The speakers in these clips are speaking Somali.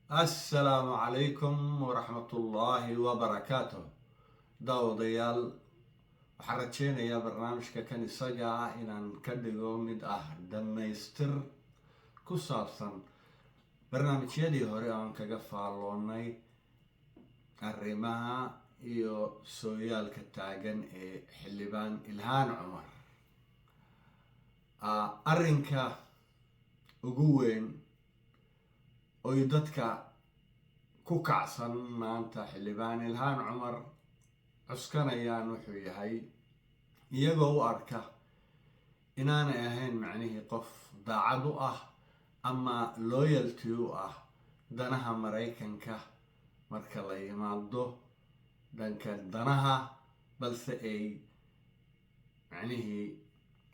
Assalaamu calaykum waraxmatullaahi wabarakaatuh. Daawadayaal, waxaan rajeynayaa barnaamijka kan isaga ah inaan ka dhigo mid ah dhammaystir ku saabsan barnaamijyadii hore aan kaga faalloonay arrimaha iyo sooyaalka taagan ee Xildhibaan Ilhaan Cumar. Arrinka ugu weyn oy dadka ku kacsan maanta Xildhibaan Ilhaan Cumar cuskanayaan wuxuu yahay, iyagoo u arka inaanay ahayn macnihii qof daacad u ah ama loyalty u ah danaha Maraykanka marka la yimaado dhanka danaha, balse ay macnihii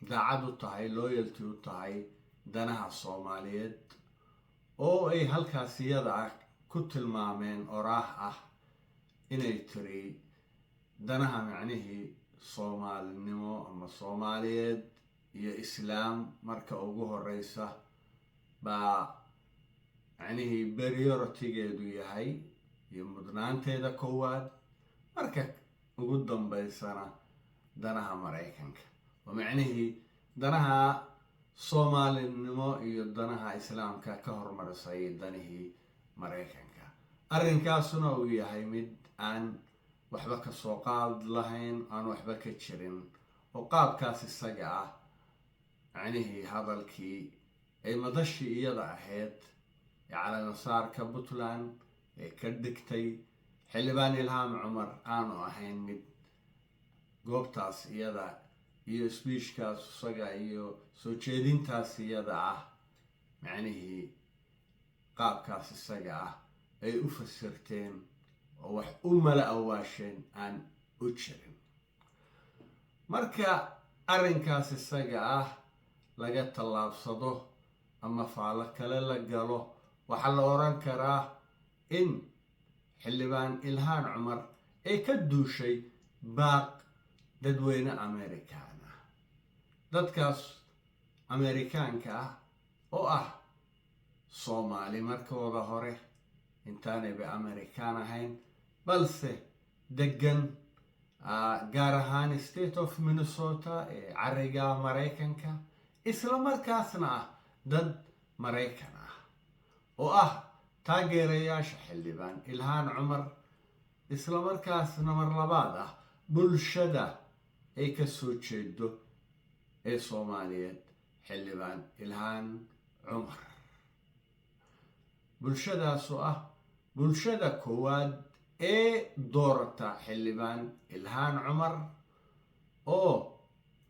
daacad u tahay, loyalty u tahay danaha Soomaaliyeed, oo ay halkaas iyada ah ku tilmaameen oraah ah inay tiri danaha macnihii Soomaalinimo ama Soomaaliyeed iyo Islaam marka ugu horeysa baa macnihii priority-geedu yahay iyo mudnaanteeda koowaad, marka ugu dambeysana danaha Maraykanka, oo macnihii danaha Soomaalinimo iyo danaha Islaamka ka hormarisay danihii Maraykanka. Arrinkaasuna uu yahay mid aan waxba ka soo qaad lahayn, aan waxba ka jirin, oo qaabkaas isaga ah macnihii hadalkii ay madashii iyada ahayd ee caleemasaarka Puntland ee ka dhigtay Xildhibaan Ilhaan Cumar aanu ahayn mid goobtaas iyada iyo speech-kaas isaga iyo soo jeedintaas iyada ah macnihii qaabkaas isaga ah ay u fasirteen oo wax u mala awaasheen aan u jirin. Marka arrinkaas isaga ah laga tallaabsado ama faalo kale la galo, waxaa la oran karaa in Xildhibaan Ilhaan Cumar ay ka duushay baaq dadweyne Amerikaan ah, dadkaas Amerikaanka ah oo ah Soomaali markooda hore intaanayba Amerikaan ahayn, balse degan gaar ahaan State of Minnesota ee cariga Maraykanka, isla markaasna ah dad Maraykan ah oo ah taageerayaasha Xildhibaan Ilhaan Cumar, isla markaasna mar labaad ah bulshada ay ka soo jeedo ee Soomaaliyeed Xildhibaan Ilhaan Cumar, bulshadaasoo ah bulshada koowaad ee doorata Xildhibaan Ilhaan Cumar, oo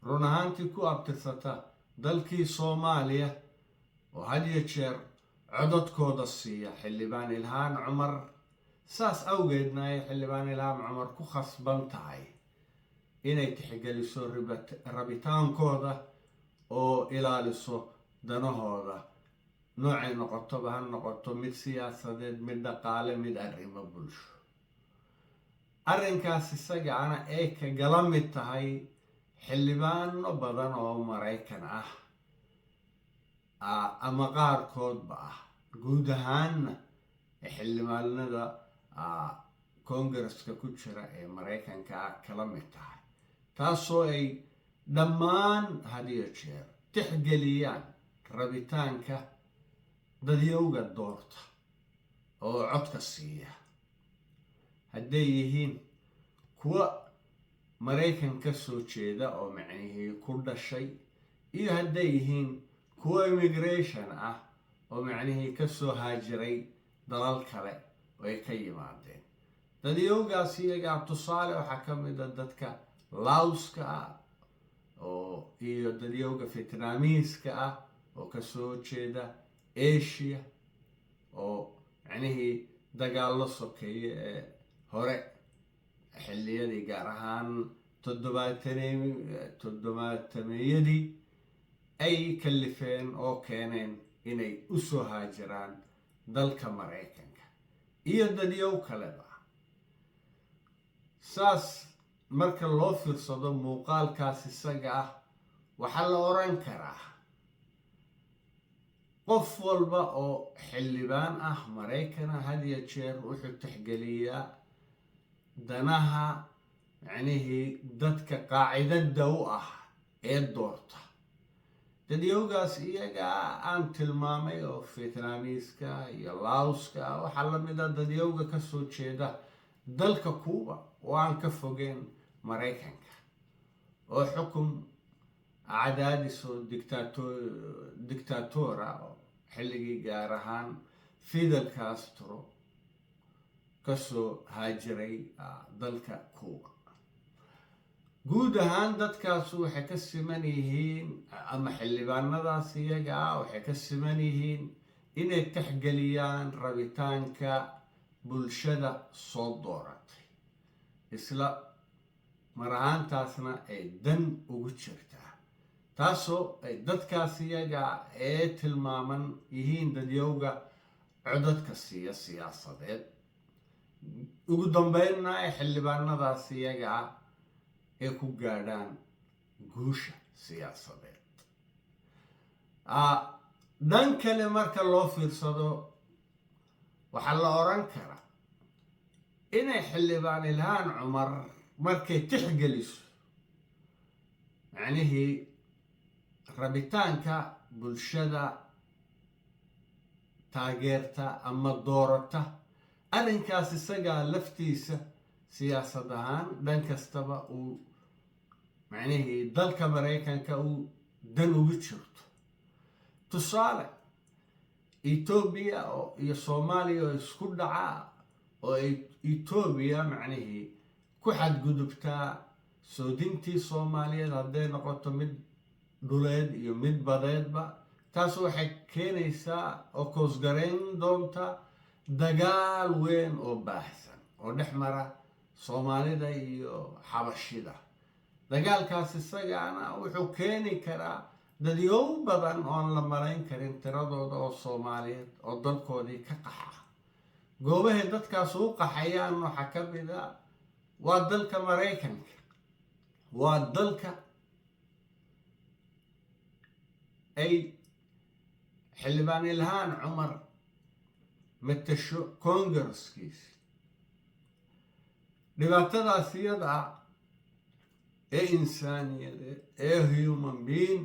run ahaantii ku abtirsata dalkii Soomaaliya, oo had iyo jeer codadkooda siiya Xildhibaan Ilhaan Cumar. Saas awgeedna ay Xildhibaan Ilhaan Cumar ku khasban tahay inay tixgeliso rabitaankooda oo ilaaliso danahooda, noocay noqotoba ha noqoto, mid siyaasadeed, mid dhaqaale, mid arrimo bulsho. Arrinkaas isagaana ay kagala mid tahay xildhibaano badan oo Maraykan ah ama qaarkoodba ah guud ahaanna xildhibaanada Koongareska ku jira ee Maraykanka ah kala mid tahay, taasoo ay dhammaan hadiyo jeer tixgeliyaan rabitaanka dadyowga doorta oo codka siiya, hadday yihiin kuwa Maraykan ka soo jeeda oo macnihii ku dhashay iyo hadday yihiin kuwa immigration ah oo macnihii ka soo haajiray dalal kale oo ay ka yimaadeen dadyowgaas iyagaa. Tusaale, waxaa ka mid a dadka Lawska ah oo iyo dadyowga Vietnamiiska ah oo kasoo jeeda Asia, oo macnihii dagaallo sokeeye ee hore xilliyadii, gaar ahaan toddobaatameeyadii, ay kalifeen oo keeneen inay u soo haajiraan dalka Maraykanka, iyo dadyow kaleba. Saas marka loo fiirsado muuqaalkaas isaga ah, waxaa la oran karaa Qof walba oo xildhibaan ah Maraykana had iyo jeer wuxuu tixgeliyaa danaha macnihii dadka qaacidada u ah ee doorta. Dadyowgaas iyagaa aan tilmaamay oo Vietnamiiska iyo Laoska, waxaa la mid a dadyowga kasoo jeeda dalka Cuuba oo aan ka fogeen Maraykanka, oo xukun cadaadis oo dictatora xilligii gaar ahaan Fidel Castro kasoo haajiray dalka Cuuba. Guud ahaan dadkaasu waxay ka siman yihiin, ama xildhibaanadaas iyaga ah waxay ka siman yihiin, inay tixgeliyaan rabitaanka bulshada soo dooratay, isla mar ahaantaasna ay dan ugu jirtaa, taasoo ay dadkaas iyaga ee tilmaaman yihiin dadyowga codadka siiya siyaasadeed. Ugu dambeynna ay xildhibaanadaas iyaga ah ay ku gaadhaan guusha siyaasadeed. Dhan kale marka loo fiirsado, waxaa la oran karaa inay Xildhibaan Ilhaan Cumar markay tixgeliso macnihii rabitaanka bulshada taageerta ama doorata, arrinkaas isagaa laftiisa siyaasad ahaan dhan kastaba uu macnihii dalka Maraykanka uu dan ugu jirto. Tusaale, Etoobiya iyo Soomaaliya oo isku dhaca oo ay Etoobiya macnihii ku xadgudubtaa soodintii Soomaaliyeed, hadday noqoto mid dhuleed iyo mid badeedba, taas waxay keenaysaa oo koosgarayn doonta dagaal weyn oo baahsan oo dhex mara Soomaalida iyo Xabashida. Dagaalkaas isagaana wuxuu keeni karaa dadyow badan oon la malayn karin tiradooda oo Soomaaliyeed oo dalkoodii ka qaxa. Goobahay dadkaas u qaxayaan waxaa ka mid a waa dalka Maraykanka, waa dalka ay Xildhibaan Ilhaan Cumar matasho koongareskiisi. Dhibaatadaas iyada ah ee insaaniyadeed ee human being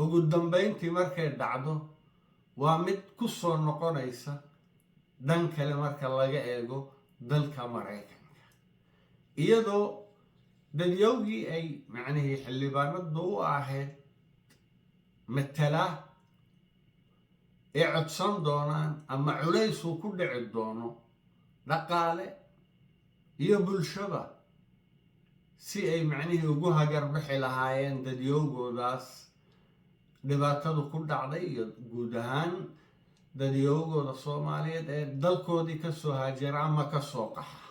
ugu dambeyntii markay dhacdo waa mid ku soo noqonaysa dhan kale marka laga eego dalka Maraykanka, iyadoo dadyowgii ay macnihii xildhibaanadu u ahayd matala ay codsan doonaan ama culays uu ku dhici doono dhaqaale iyo bulshaba, si ay macnihii ugu hagarbixi lahaayeen dadyowgoodaas dhibaatadu ku dhacday iyo guud ahaan dadyowgooda Soomaaliyeed ee dalkoodii kasoo haajara ama kasoo qaxa.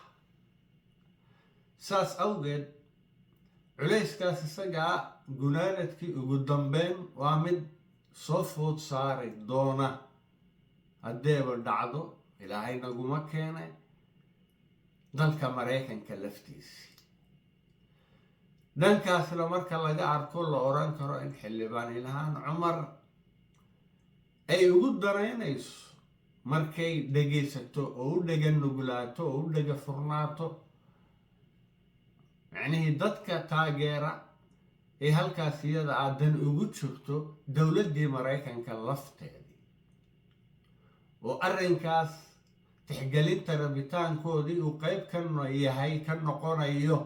Saas awgeed culayskaas isagaa gunaanadkii ugu dambeyn waa mid soo food saari doona, haddeeba dhacdo, Ilaahay naguma keenay, dalka Maraykanka laftiisii. Dhankaasna marka laga arko, la oran karo in Xildhibaan Ilhaan Cumar ay ugu danaynayso markay dhegaysato oo u dhega nugulaato oo u dhega furnaato macnihii dadka taageera ee halkaas iyada ah dan ugu jirto dowladdii Maraykanka lafteedii, oo arrinkaas tixgelinta rabitaankoodii uu qeyb ka yahay, ka noqonayo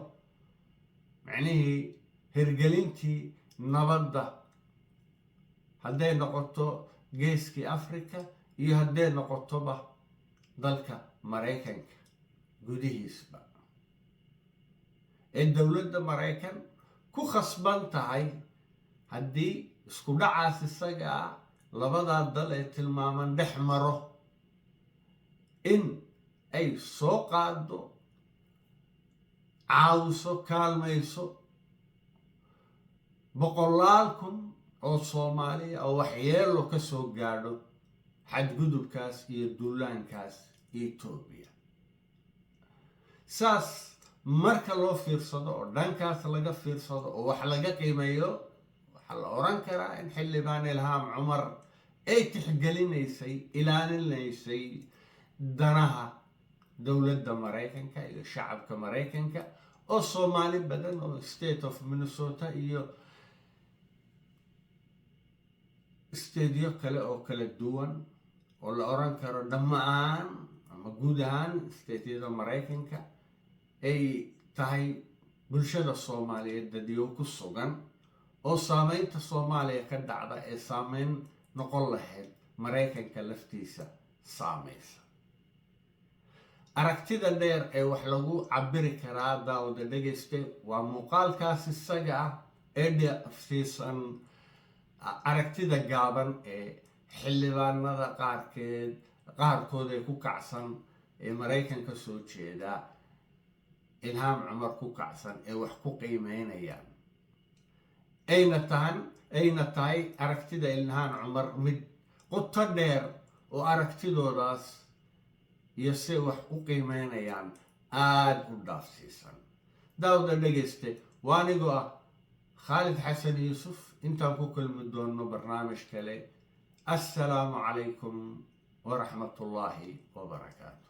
macnihii hirgelintii nabadda, hadday noqoto geeskii Africa iyo hadday noqotoba dalka Maraykanka gudihiisba, ee dowladda Maraykan ku khasban tahay haddii isku dhacaas isagaa labadaa dal ee tilmaaman dhex maro in ay soo qaado, caawiso, kaalmayso boqolaal kun oo Soomaaliya oo waxyeelo ka soo gaadho xadgudubkaas iyo duulaankaas Etoobiya. Saas marka loo fiirsado oo dhankaas laga fiirsado oo wax laga qiimeeyo, waxaa la oran karaa in Xildhibaan Ilhaam Cumar Ay tixgelinaysay, ilaalinaysay danaha dowladda Maraykanka iyo shacabka Maraykanka, oo Soomaali badan oo State of Minnesota iyo stateyo kale oo kala duwan, oo la oran karo dhammaan ama guud ahaan stateyada Maraykanka ay tahay bulshada Soomaaliyeed dadyo ku sugan, oo saameynta Soomaaliya ka dhacda ee saameyn noqon lahayd Maraykanka laftiisa saameysa. Aragtida dheer ee wax lagu cabiri karaa, daawada dhegayste, waa muuqaalkaas isaga ah ee dhaafsiisan aragtida gaaban ee xildhibaanada qaarkood ee ku kacsan ee Maraykanka soo jeeda, Ilhaan Cumar ku kacsan, ee wax ku qiimeynayaan. Ayna tahay aragtida Ilhaan Cumar mid qoto dheer oo aragtidoodaas iyo say wax u qiimeynayaan aada u dhaafsiisan. Daawda dhegayste, waa anigoo ah Khaalid Xasan Yuusuf. Intaan ku kulmi doonno barnaamij kale, assalaamu calaykum waraxmatullaahi wabarakaatu.